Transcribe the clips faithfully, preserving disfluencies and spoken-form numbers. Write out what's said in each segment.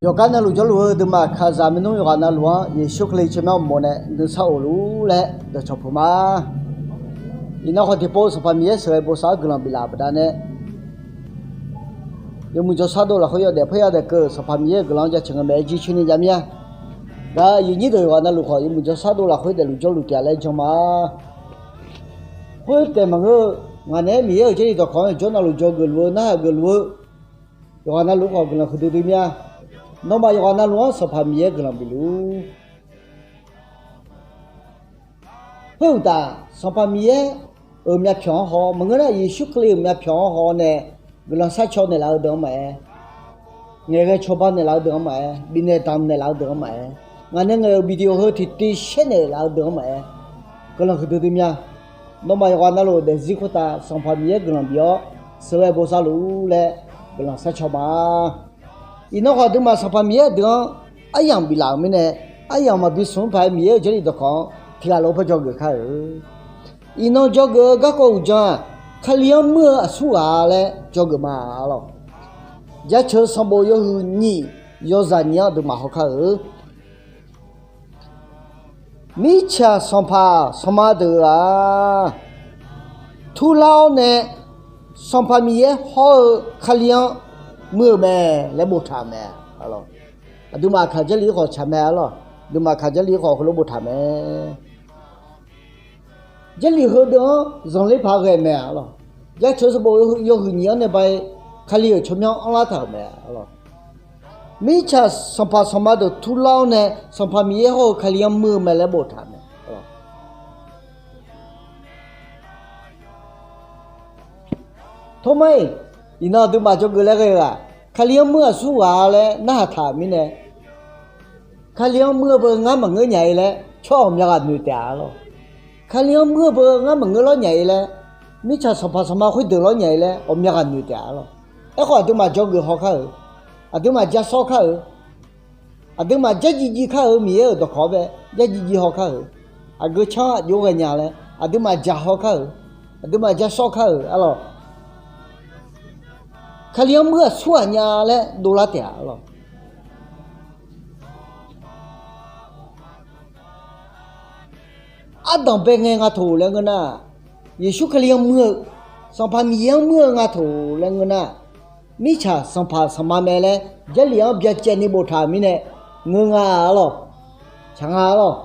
Yawqgar navluf jawrluf-eu aqduimaf kalizaq maernmr yawqghaq navluf-anr Yeqsur Kali tsawrmyanr uqmov nae nuisar of luf-ur laer dawqcawq puq ma. Iqnan khawf tiqpov Sanqpaq Miqyaer sheuqghae bosav-anr guiqlanq biflaf-euq baqdanae, yawmuiq jawrshar dov lafkhoer yawdaef paerya daef keuv-euq Sanqpaq Miqyaer-euq guiqlanq-anr jaceuq ngae maeq-aer jircoer ni jav mir-a. Gaq-euq aqnyir deuq yawqghaq navluf khawf yawmuiq jawrshar dov lafkhoer daefluf jawrluf taef-a laer jan ma. Khoertaef maqngeur-eu, ngaq naeq-aer Miqyaer-euq Jarlif dawqkawq-anr yawqjawr navluf dzawgeuf luf-eu narhaq geuf luf-eu yawqghaq navluf khawf guiqlanq huiqdui dui mir-a. Nawmaf yawqghaq navluf-anr Sanqpaq Miqyaer guiqlanq bifluf-ur. Khoeruqtaf, Sanqpaq Miqyaer-euq myavpyawq-anr haw-awr maqngeur nar, Yeqsur Kali-euq myavpyawq-anr haw-awr nae guiqlanq sharcaw naeqlaf-eu deuq-anr maqaer, ngaeqghae cawba naeqlaf-eu deuq-anr maqaer, bifnaeq damq naeqlaf-eu deuq-anr maqaer, ngaq nae ngaeq-euq video heu tiqtiv shaer naeqlaf-eu deuq-anr maqaer, guiqlanq huiqdui dui mir-a. Nawmaf yawqghaq navluf daefzir khoertav Sanqpaq Miqyaer guiqlanq bif-awr sheuqghae bosav luf-ur laer guiqlanq sharcaw ma. Iqnan khawf aqduimaf Sanqpaq Miqyaer deuq-anr aryamq biflaf-euq mirnae, aryamq maqbi smq-anr paq-aer Miqyaer-euq Jarlif dawqkawq-anr tiqghaq lof-aer paer dzawgeuf kar-euq. Iqnan dzawgeuf-eu garkawv uqdzan-aq, Kali-anr muir-eu aqsurghaq laer dzawgeuf ma, arlawq. Jaceuq sanqbof yawhuiq nyiq yawzaq nyiq-anr aqduimaf haw kar-euq. Mirtsaq sanqpaq sanqma deuq-aq, turlar-awr nae Sanqpaq Miqyaer hawr-eu Kali-anr muir-eu mae laer boftaq-euq mae. Aqduimaf Aqkaq Jarlif-ir khawf tsaq mae, arlawq. Aqduimaf Aqkaq Jarlif-ir khawf heulof boftaq mae. Jarlif heudeuq-anr zanqler paq ghae mae, arlawq. Jaceuq sanqbof yawhuiq nyiq-anr nae ba-ir Kali-euq tsawrmyanr anrlar taq-euq mae, arlawq. Mirtsaq sanqpaq sanqma deuq turlar-awr nae Sanqpaq Miqyaer hawr-eu Kali-anr muir-eu mae laer boftaq-euq mae, arlawq. Tormar-iq, iqnan aqduimaf dzawgeuf laer ghae-eu-aq, Kali-anr muir aqsurghaq laer narhaq taq-euq mirnae, Kali-anr muir-eu beu ngar maqngeur nya-ir laer tsawrhaq ghawqmya ghaq noeq taef-a, arlawq. Kali-anr muir-eu beu ngar maqngeur lawr nya-ir laer, mirtsaq sanqpaq sanqma khoerdeuq lawr nya-ir laer ghawqmya ghaq noeq taef-a, arlawq. Aerkhawf aqduimaf dzawgeuf haw kar-euq, aqduimaf ja sawr kar-euq, aqduimaf jarjiv jiv kar-euq, Miqyaer-euq dawqkawq-anr bae jarjiv jiv haw kar-euq. Aqgeu canr aqjox ghae nya laer aqduimaf ja haw kar-euq, aqduimaf ja sawr kar-euq, arlawq. Kali-anr muir aqsurghaq nya laer dovlar taef-a, arlawq. Ardanq bae ngae nga toq laer ngeur nar, Yeqsur Kali-anr muir-eu, Sanqpaq Miqyaer-anr muir-eu nga toq laer ngeur nar, mirtsaq sanqpaq sanqma mae laer Jarlif-anr byacaevni boftaq-euq mirnae ngeur nga, arlawq. Tsaq nga, arlawq.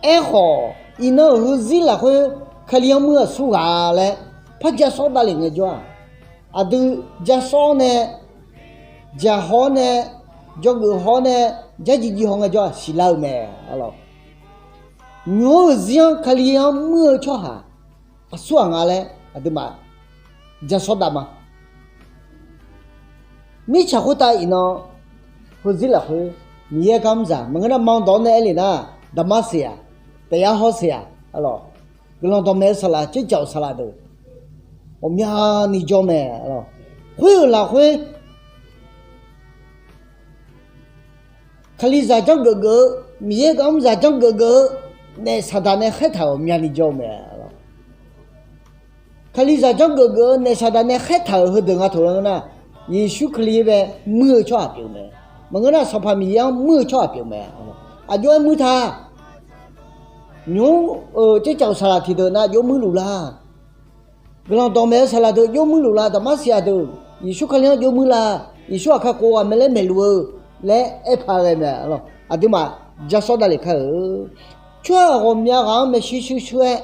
Aerkhawf, iqnan-euq heuzir lafkhoer Kali-anr muir aqsurghaq laer par ja sawr davlef ngaejawr-aq, aqdui ja sawr-awr nae, jaq haw-awr nae, dzawgeuf haw-awr nae, jarjiv jiv haw ngaejawr-aq siqlar-eu mae, arlawq. Nymq-mr heuzir-anr Kali-anr muir-eu tsawrhaq aqsurghaq nga laer aqduimaf ja sawr dav ma. Mirtsaq khoertav iqnan heuzir lafkhoer Miqyaer gar mr zaq maqngeur nar, ma dawq-anr nae aer lef nar, Daqmarsiq-aq, taef yar hawr siq-aq, arlawq. Guiqlanq dawqmaeq-eu saqlaq, tsercaf-euq saqlaq deuq ghawqmyani jawr mae, arlawq. Khoer-euq lafkhoer Kalizaq janrgeuf geuf-eu, Miqyaer gar mr zaq janrgeuf geuf-eu, naef saqdaq nae khaertaq-euq ghawqmyani jawr-eu mae, arlawq. Kalizaq janrgeuf geuf-eu naef saqdaq nae khaertaq-euq heudeuq nga toq laer ngeur nar, Yeqsur Kali-anr bae muir-eu tsawrhaq pyeuf mae. Maqngeur nar, Sanqpaq Miqyaer-anr muir-eu tsawrhaq pyeuf mae. Aqjox-aer muir ta. Nymq-mr-euq tsercaf-euq saqlaq tiqdeuq nav jov muir luf la. Guiqlanq dawqmaeq-eu saqlaq deuq jov muir luf la. Daqmarsiq-aq deuq Yeqsur Kali-anr jov muir la. Yeqsur aqkar kov ghaq mae laer maeqluf-eu laer aerpaq ghae mae, arlawq. Aqduimaf ja sawr davlef kar-eu. Tsawrhaq ghawqmya ghaq-anr maeqshi shuir shuir-aer,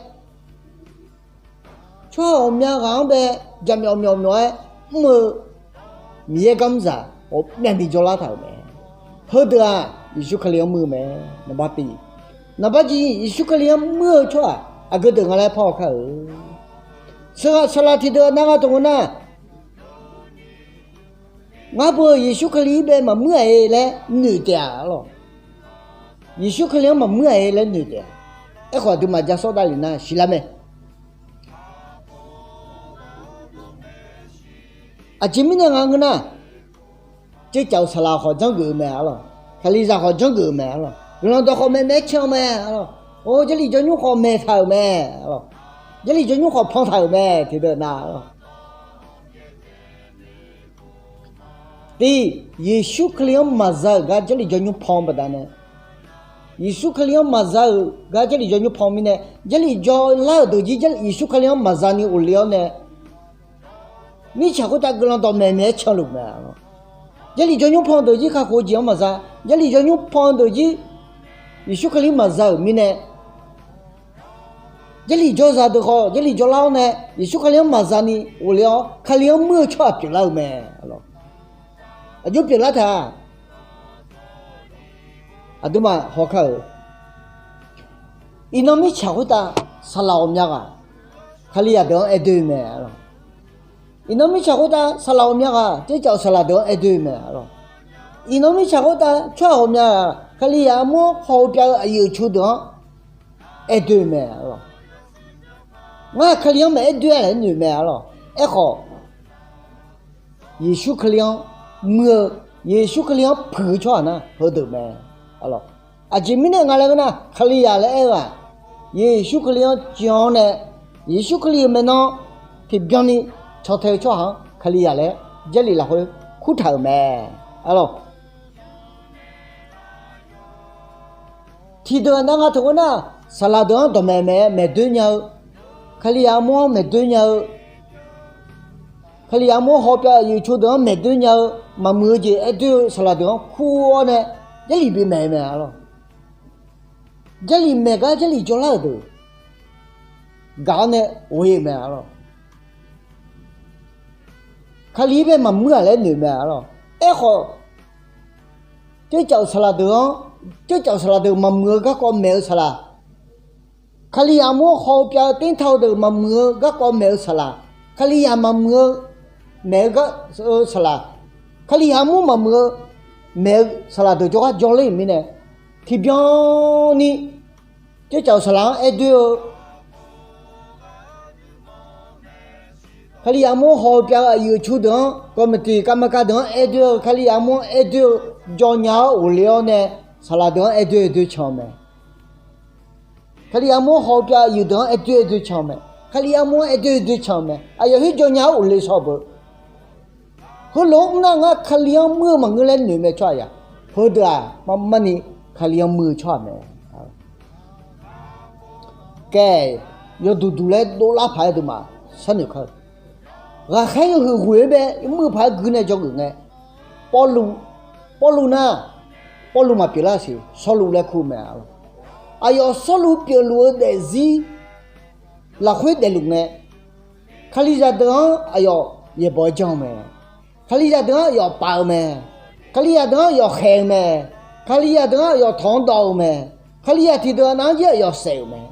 tsawrhaq ghawqmya ghaq-anr bae jaqmyawf myawf myawf-aer mr-eu Miqyaer gar mr zaq ghawqmyani jawrlar taq-euq mae. Heudeuq-aq, Yeqsur Kali-anr muir-eu mae. Naqbar tiq, naqbar jiq, Yeqsur Kali-anr muir-eu tsawrhaq aqgeu deuq nga laer par-awr kar-eu. Saqlaq tiqdeuq nav nga toq ngeur nar, ngar beu Yeqsur Kali-anr bae maqmuir-aq-e laer noeq taef-a, arlawq. Yeqsur Kali-anr maqmuir-aq-e laer noeq taef-a. Aerkhawf, aqduimaf ja sawr davlef nar siqlar mae. Aqjeq mirnae nga ngeur nar, tsercaf-euq saqlaq khawf janrgeuf-eu mae, arlawq. Kalizaq khawf janrgeuf-eu mae, arlawq. Guiqlanq dawqkawq maeqmaeq-aer cae-eu mae, arlawq. Or, Jarlif jawrnymr khawf maeqtaq-euq mae, arlawq. Jarlif jawrnymr khawf pantaq-euq mae, tiqdeuq nav, arlawq. Tiq, Yeqsur Kali-anr maqza-euq gar Jarlif jawrnymr pan-eu baqdanae, Yeqsur Kali-anr maqza-euq gar Jarlif jawrnymr pan-eu mirnae, Jarlif jawrlar-euq deuq jir Yeqsur Kali-anr maqza ni ghofle-awr nae, mirtsaq khoertav guiqlanq dawqmaeq maeq-aer canluf mae. Jarlif jawrnymr pan-eu deuq jir kakhof-eu jeq-anr maqza, Jarlif jawrnymr pan-eu deuq jir Yeqsur Kali-anr maqza-euq mirnae, Jarlif jawrzaq deuq khawf Jarlif jawrlar-awr nae Yeqsur Kali-anr maqza ni ghofle-awr Kali-anr muir-eu tsawrhaq pyeuflar-eu mae. Aqjox pyeuflar taq-a. Aqduimaf hawkar-euq, iqnan mirtsaq khoertav saqlaq ghawqmya ghaq Kalizaq deuq-anr aer doe-eu mae. Iqnan mirtsaq khoertav saqlaq ghawqmya ghaq tsercaf-euq saqlaq deuq-anr aer doe-eu mae. Iqnan mirtsaq khoertav tsawrhaq ghawqmya ghaq Kalizaq armur-anr haw-eu pyav-eu aqyuif aqtsu deuq-anr aer doe-eu mae. Ngar Kali-anr maqaer doe-a laer noeq mae arlawq. Aerkhawf, Yeqsur Kali-anr muir-eu, Yeqsur Kali-anr puiq-eu tsawrhaq nar heudeuq mae. Aqjeq mirnae nga laer ngeur nar, Kalizaq laer aer-eu-aq, Yeqsur Kali-anr jan-awr nae, Yeqsur Kali-euq maeqnan tiqbyan ni cantae-eu tsawrhaq-anr Kalizaq laer Jarlif lafkhoer kurtaq-euq mae. Arlawq, tiqdeuq aqnav nga teu ngeur nar, saqlaq deuq-anr dawqmaeq maeq-aer maeq doer nya-eu, Kalizaq armur-anr maeq doer nya-eu, Kalizaq armur-anr haw pyav-eu aqyuif aqtsu deuq-anr maeq doer nya-eu, maqmuiq-eu jeq aer doer-eu saqlaq deuq-anr kur-awr nae, Jarlif bimaeq-eu mae arlawq. Jarlif maeq gar Jarlif jawrlar-euq deuq gaq-awr nae ghoe-eu mae arlawq. Kali-anr bae maqmuir-aq laer noeq mae arlawq. Aerkhawf, tsercaf-euq saqlaq deuq-anr, tsercaf-euq saqlaq deuq maqmuiq-eu garkawv maeq-eu saqlaq, Kalizaq armur-anr haw-eu pyav-eu tert ta-eu deuq maqmuiq-eu garkawv maeq-eu saqlaq, Kalizaq maqmuiq-eu maeq-eu gar-eu saqlaq, Kalizaq armur maqmuiq-eu maeq-eu saqlaq deuq jawrgar jawrler-euq mirnae, tiqbyan ni tsercaf-euq saqlaq-anr aer doer-eu, Kalizaq armur-anr haw-eu pyav-eu aqyuif aqtsu deuq-anr, kawv maqtiq kavmaqkav deuq-anr aer doer-eu, Kalizaq armur-anr aer doer-eu, jawr nya-awr ghofle-awr nae, saqlaq deuq-anr aer doer-eu doercan-eu mae. Kalizaq armur-anr haw-eu pyav-eu aqyuif deuq-anr aer doer-eu doercan-eu mae. Kalizaq armur-anr aer doer-eu doercan-eu mae. Aqyawf khoer jawr nya-awr ghofle shaw beu. Heulof-aer mr nar, ngar Kali-anr muir-eu maqngeur laer noeq mae tsawrhaq yaq. Heudeuq-aq, marmar ni Kali-anr muir-eu tsawrhaq mae. Kae, yawduq duq laer dovlar paq-aer deuq maf sharnoeq kar-eu. Ghaqkhaer yawhuiq ghoeq-aer bae muir-eu paq-aer gui nae dzawgeuf ngae, Pawrluv, Pawrluv nar, Pawrluv maqpyeuflar siq, Sawrluv laer kur-eu mae arlawq. Aqyawf Sawrluv pyeufluf-eu daefzir lafkhoer daefluf ngae, Kalizaq deuq-anr aqyawf yaeqbawq-aer janr-eu mae. Kalizaq deuq-anr aqyawf paf-eu mae. Kalizaq deuq-anr aqyawf khaeq-eu mae. Kalizaq deuq-anr aqyawf tawq-anr dawv-eu mae. Kalizaq tiqdeuq nav-anr jir aqyawf saef-euq mae.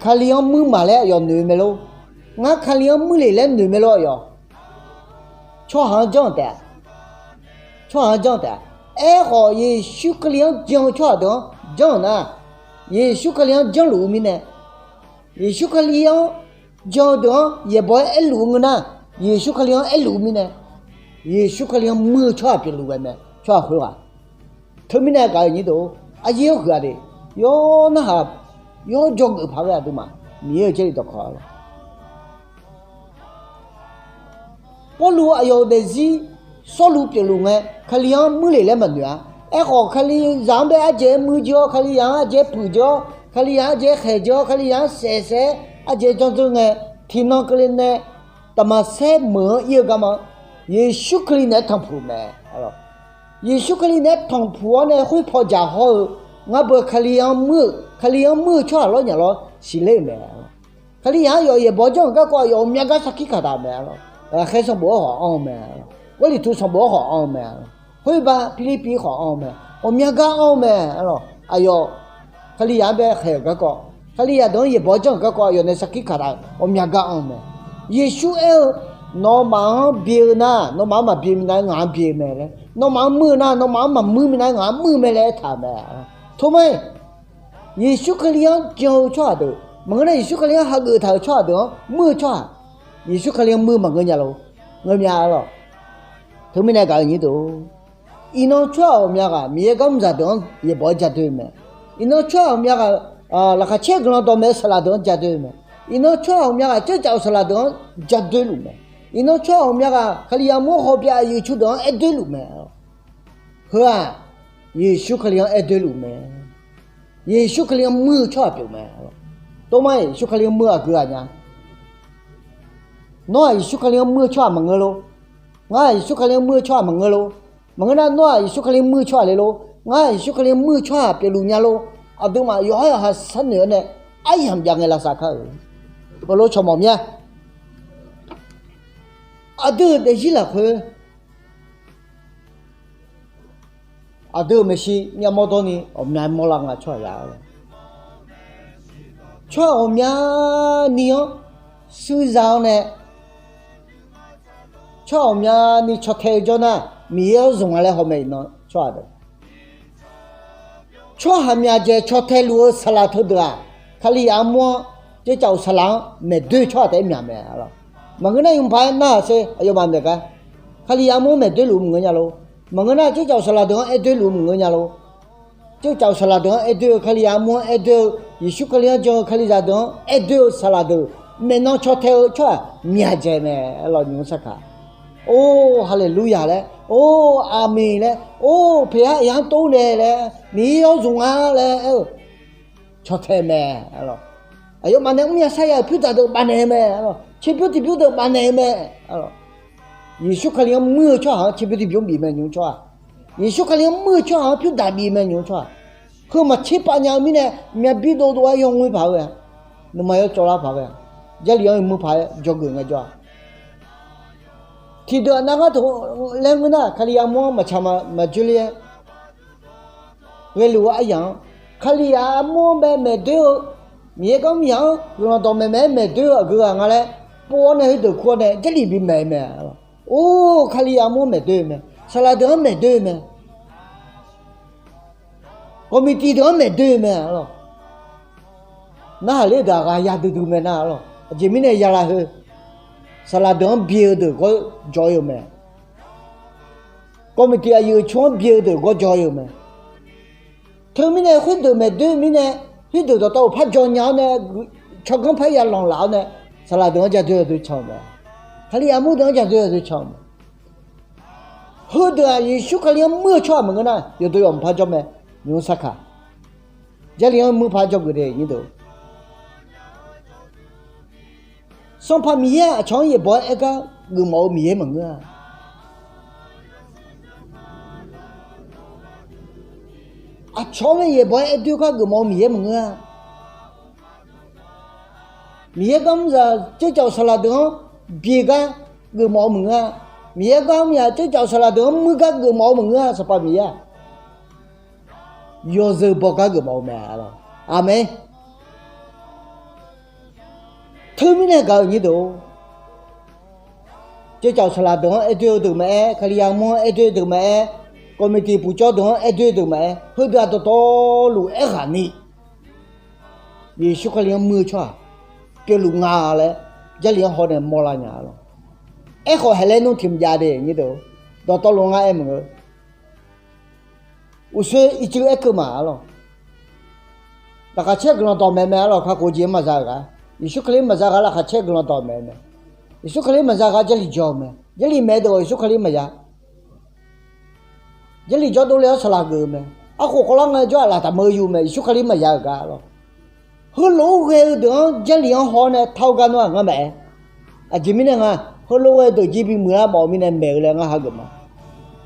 Kali-anr muir maq laer aqyawf noeq-eu mae lor. Ngar Kali-anr muir le laer noeq mae lor aqyawf. Tsawrhaq-anr janr-euq taef-a. Tsawrhaq-anr janr-eu taef-a. Aerkhawf, Yeqsur Kali-anr jan-eu tsawrhaq deuq-anr janr-euq nar, Yeqsur Kali-anr janrluf-eu mirnae, Yeqsur Kali-anr jan-eu deuq-anr yaeqbawq-aer aerluf-eu ngeur nar, Yeqsur Kali-anr aerluf-eu mirnae, Yeqsur Kali-anr muir-eu tsawrhaq pyeufluf ghae mae tsawrhaq khoerghaq. Teumirnae gaq-eu nyir deuq, aryaer yawhuiq-a de, yawr narhaq, yawr dzawgeuf paq ghae aqduimaf Miqyaer-euq Jarlif dawqkawq-a lor. Pawrluv aqyawf-euq daefzir Sawrluv pyeufluf ngae, Kali-anr muir le laer maqnoeq-a. Aerkhawf, Kalizaq-anr bae ardzaeq-aer muir jir-awr, Kalizaq-anr ardzaeq-aer puiq jir-awr, Kalizaq-anr ardzaeq-aer khaeq jir-awr, Kalizaq-anr saef saef-aer ardzaeq-aer janr dzeur ngae, tiqnan keuvle nae Daqmaqsaer meuq-anr ir-eu garma, Yeqsur Kali naeq-aer tanqpuq mae. Yeqsur Kali naeq-aer tanqpuq-awr nae khoerpaw dzaq hawr-eu, ngar beu Kali-anr muir-eu, Kali-anr muir-eu tsawrhaq lawr nyaf lawr siqler-euq mae. Kalizaq-anr yawf yaeqbawq janr-euq garkawv aqyawf ghawqmya gar sarkir kaq taq mae. Ghaqkhaer sanqbof-anr khawf anr-eu mae. Gawrliqtu sanqbof-anr khawf anr-eu mae. Khoerba Pirlirpiv khawf anr-eu mae. Ghawqmya gar anr-eu mae. Aqyawf Kalizaq-anr bae khaeq-euq garkawv, Kalizaq deuq-anr yaeqbawq janr-euq garkawv aqyawf nae sarkir kaq taq-eu ghawqmya gar anr-eu mae. Yeqsur aer-eu, nawmaf-anr bye-eu nar, nawmaf-anr maqbye minav-aer ngaq-anr bye mae laer, nawmaf-anr muir-eu nar, nawmaf-anr maqmuir minav-aer ngaq-anr muir mae laer aertaq-euq mae. Toma-iq, Yeqsur Kali-anr jan-eu tsawrhaq deuq maqngeur nar, Yeqsur Kali-anr hageuf taq-euq tsawrhaq deuq-anr muir-eu tsawrhaq, Yeqsur Kali-anr muir-eu maqngeur nya lor. Ngeur mya lor. Teumirnae gaq-eu nyir deuq, iqnan tsawrhaq ghawqmya ghaq Miqyaer garmzaq deuq-anr yaeqbawq-aer ja doe-eu mae. Iqnan tsawrhaq ghawqmya ghaq laqkhaq caer guiqlanq dawqmaeq-eu saqlaq deuq-anr ja doe-eu mae. Iqnan tsawrhaq ghawqmya ghaq tsercaf-euq saqlaq deuq-anr ja doe luf mae. Iqnan tsawrhaq ghawqmya ghaq Kalizaq armur hawbyav aqyuif cu deuq-anr aer doer luf mae. Heu-aq, Yeqsur Kali-anr aer doer luf mae. Yeqsur Kali-anr muir-eu tsawrhaq pyeuf mae. Tov mar-iq Yeqsur Kali-anr muir-eu aqgeu ghaq nya. Nawr-aq Yeqsur Kali-anr muir-eu tsawrhaq maqngeur lor. Ngar-aq Yeqsur Kali-anr muir-eu tsawrhaq maqngeur lor. Maqngeur nar nawr-aq Yeqsur Kali muir-eu tsawrhaq le lor. Ngar-aq Yeqsur Kali muir-eu tsawrhaq pyeufluf nya lor. Aqduimaf yawqhar yawqha sharnoeq-awr nae aryamq jav ngae lavsav kar-euq. Heulof-aer cawmawf mya. Aqdui-euq daefzir lafkhoer aqdui-euq maeqshi nyavmawr dawrni ghawqmya mawrlar nga tsawrhaq ya-a. Tsawrhaq ghawqmyani-anr shuirzaq-awr nae, tsawrhaq ghawqmyani caw tae-eu jawr nar, Miqyaer-anr zmq nga laer hawmae iqnan tsawrhaq deuq. Tsawrhaq myaqdzaeq caw tae luf-eu saqlaq teudeuq-aq, Kalizaq armur-anr, tsercav-euq saqlaq-anr maeqdoer-eu tsawrhaq taef-aer myaq mae. Maqngeur nar yawmuiq paq-aer narhaq sher aqyawfmaf maeq gar. Kalizaq armur-anr maeqdoer luf maqngeur nya lor. Maqngeur nar tsercav-euq saqlaq deuq-anr aer doer luf maqngeur nya lor. Tsercav-euq saqlaq deuq-anr aer doer-eu, Kalizaq armur-anr aer doer-eu, Yeqsur Kali-anr jan-eu Kalizaq deuq-anr aer doer-eu saqlaq deuq maeqnan caw tae-eu tsawrhaq myaqdzaeq mae. Aerlawq nymq-mr sarkaq. Or, haleluya laer, or, aqmeq laer, or, peqhar iqhar tov nae laer, Miqyaer-anr zmq nga laer aer-eu caw tae mae. Aqyawfmaf nae mrnya sarya-euq pyur daq deuq bafnaeq-eu mae. Tserbymr tiqbymr deuq bafnaeq-eu mae. Yeqsur Kali-anr muir-eu tsawrhaq-anr tserbymr tiqbymr bif mae nymq-mr tsawrhaq. Yeqsur Kali-anr muir-eu tsawrhaq-anr pyur daq bif mae nymq-mr tsawrhaq. Heu maqtser pav nya-eu mirnae, myavbir dovdov-aer yawngoer paq-aer ghae-a. Nuima yawcawv lar paq-aer ghae-a. Jarlif-anr muir paq-aer dzawgeuf ngaejawr-a. Tiqdeuq aqnav ngar taq laer ngeur nar, Kalizaq armur-anr maqtsaq maqdzoer ler-aer ghaeluf-eu aryaq-anr, Kalizaq armur-anr bae maeqdoer-eu, Miqyaer garmyaq-anr guiqlanq dawqmaeq maeq-aer maeqdoer-eu aqgeu ghaq nga laer pov-awr nae khoerdeuq kur-awr nae Jarlif bimaeq-eu mae. Or, Kalizaq armur-anr maeqdoer-eu mae. Saqlaq deuq-anr maeqdoer-eu mae. Kawqmiqtiv deuq-anr maeqdoer-eu mae. Narhaq ler deuq-aq ghaq ya duidui mae nar-a lawq. Aqjeq mirnae ya la heu, saqlaq deuq-anr byae-eu deuq gawr jawr-ir-eu mae. Kawqmiqtiv aqyuif cu-anr byae-eu deuq gawr jawr-ir-eu mae. Teumirnae khoerdeuq maeqdoer-eu mirnae, khoerdeuq dawqtawvluf par jaw nya-awr nae, tsawrganr par ya lanqlaf-awr nae, saqlaq deuq-anr ja doer-eu dui can-eu mae. Kalizaq armur deuq-anr ja doer-eu dui can-eu mae. Heudeuq-aq Yeqsur Kali-anr muir-eu tsawrhaq maqngeur nar, yawqdeuq yawq mqpar jawr mae. Nymq-mr sarkaq. Jarlif-anr muir paq-aer dzawgeuf de nyir deuq. Sanqpaq Miqyaer-aq aqcawq-anr yaeqbawq-aer aer gar geufmawf-eu Miqyaer maqngeur-a. Aqcawq-anr nae yaeqbawq-aer aer doer gar geufmawf-eu Miqyaer maqngeur-a. Miqyaer garmr zaq tsercav-euq saqlaq deuq-anr byae gar geufmawf-eu maqngeur-a. Miqyaer garmr zaq tsercav-euq saqlaq deuq-anr muir gar geufmawf-eu maqngeur-a. Sanqpaq Miqyaer-aq yawzeu baw gar geufmawf-eu mae. Aqmeq. Teumirnae gaq-euq nyir deuq-or, tsercav-euq saqlaq deuq-anr aer doer-eu deuq maqaer, Kalizaq armur-anr aer doer-eu deuq maqaer, kawqmiqtiv puqcawv deuq-anr aer doer-eu deuq maqaer, heudeuq-aq dawqtawvluf aerghaq ni Yeqsur Kali-anr muir-eu tsawrhaq pyeufluf nga laer Jarlif-anr haw nae mawrlar nya-a lawq. Aerkhawf haeqlaer nmr tiq mq jav de nyir deuq-or, dawqtawvluf ngar aer maqngeur. Uqshoe ircuf aer keuv ma-a lawq. Laqkhaq caer guiqlanq dawq maeq-eu mae-a lawq. Kakhof-eu jeq-anr maqza-euq ghaq, Yeqsur Kali maqza ghaq laqkhaq caer guiqlanq dawq maeq-eu mae. Yeqsur Kali maqza ghaq Jarlif jawr-eu mae. Jarlif maeq-eu deuq-aq Yeqsur Kali maqya. Jarlif jawr dovle-awr saqlaq geuf-eu mae. Arkhof khawvlar ngae jawr-aq laqtaq meuq-eu yuf mae. Yeqsur Kali maqya-euq gar lawq. Heulof-aer ghae-eu deuq-anr Jarlif-anr haw nae taq-eu gar nawr-aq ngar maqaer. Aqjeq mirnae nga, heulof-aer ghae-eu deuq jir bimuiq lar mawf-eu mirnae maeq-eu laer ngar hageuf ma.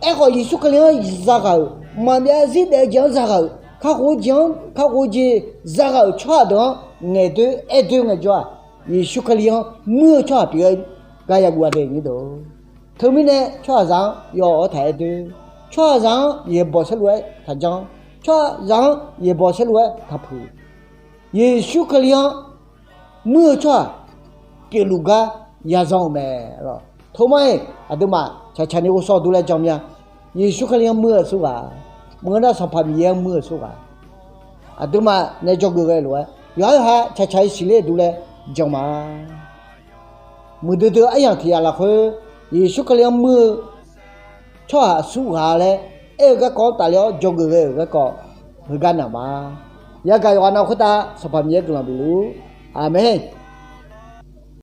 Aerkhawf Yeqsur Kali-anr zaghaq-euq, maqbyav zir daef-eu jeq-anr zaghaq-euq, kakhof-eu jeq-anr kakhof-eu jeq zaghaq-euq tsawrhaq deuq-anr ngaeqdoer aerdoer ngaejawr-aq, Yeqsur Kali-anr muir-eu tsawrhaq pyeuf-aer gar yaguv-a de nyir deuq-or. Teumirnae tsawrhaqzaq-anr yawf-awr taq aer doer. Tsawrhaqzaq-anr yaeqbawq saerlu-aer taq janr. Tsawrhaqzaq-anr yaeqbawq saerlu-aer taq puq. Yeqsur Kali-anr muir-eu tsawrhaq pyeufluf gar yazanr-eu mae. Tov mar-iq aqduimaf caqcaq ni ghovshaw dur laer jan mya. Yeqsur Kali-anr muir-eu aqsurghaq, maqngeur nar Sanqpaq Miqyaer-anr muir-eu aqsurghaq, aqduimaf nae dzawgeuf ghae lof-aer yawqha yawqha caqcaq-iq siqler dur laer jan ma. Muiqdui dui aryamq tiq yamq lafkhoer Yeqsur Kali-anr muir-eu tsawrhaq aqsurghaq laer aer-eu garkawv-anr tafler-awr dzawgeuf ghae-euq garkawv heugar naq ma. Yagaq yawqghaq nav khoertav Sanqpaq Miqyaer guiqlanq bifluf-ur. Aqmeq.